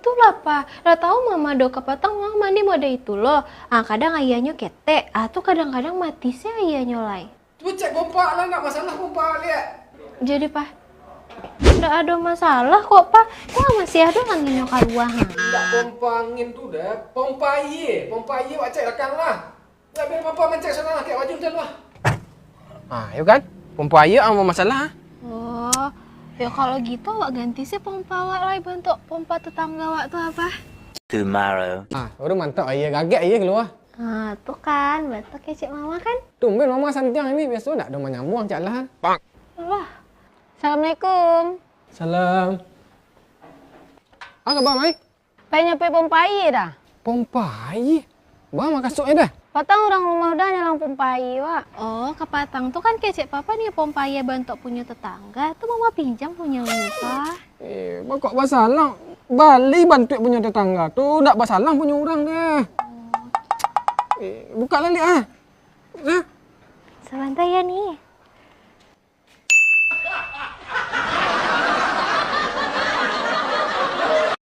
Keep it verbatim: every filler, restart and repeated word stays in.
Itulah, Pah. Lah tahu mama do kapatang urang mandi model itu lo. Ah, kadang aianyo ketek, ah, tu kadang-kadang mati se aianyo lai. Tu cek pompa lah, ndak masalah pompa liak. Jadi, Pah, ndak ado masalah kok, Pah. Kok masih ado anginnyo kalua, ha? Ndak pompa angin tu doh, pompa aia. Pompa aia wak cek lakang lah. Ndak biar pompa mancek sana lah, kek baju macam tu lah. Ah, yo kan? Pompa aia ang bamasalah, ah. Oh, yo kalau gitu awak ganti se pompa awak lai bantuak pompa tetangga awak tu, Pah. Tomorrow. Ah, baru mantap aia, gagek aia kalua. Ah, tu kan, batua kecek mama kan? Tumben mama santiang ini, biaso ndak ado manyambuang cak lah. Alah. Assalamualaikum. Salam. Ah, kaba, Mai? Pai nyapuik pompa aia dah. Pompa aia? Ba makasuik e dah? Patang urang rumah udah nyalang pompa aia, Wak. Oh, kapatang tu kan kecek papa ni pompa aia bantuak punyo tetangga. Tu mama pinjam punyo ni, Pah. Eh, ba kok basalang? Bali bantuak punyo tetangga tu, ndak basalang punyo urang deh. Eh, buka lah liak ah. Nah. Sabanta yo ni.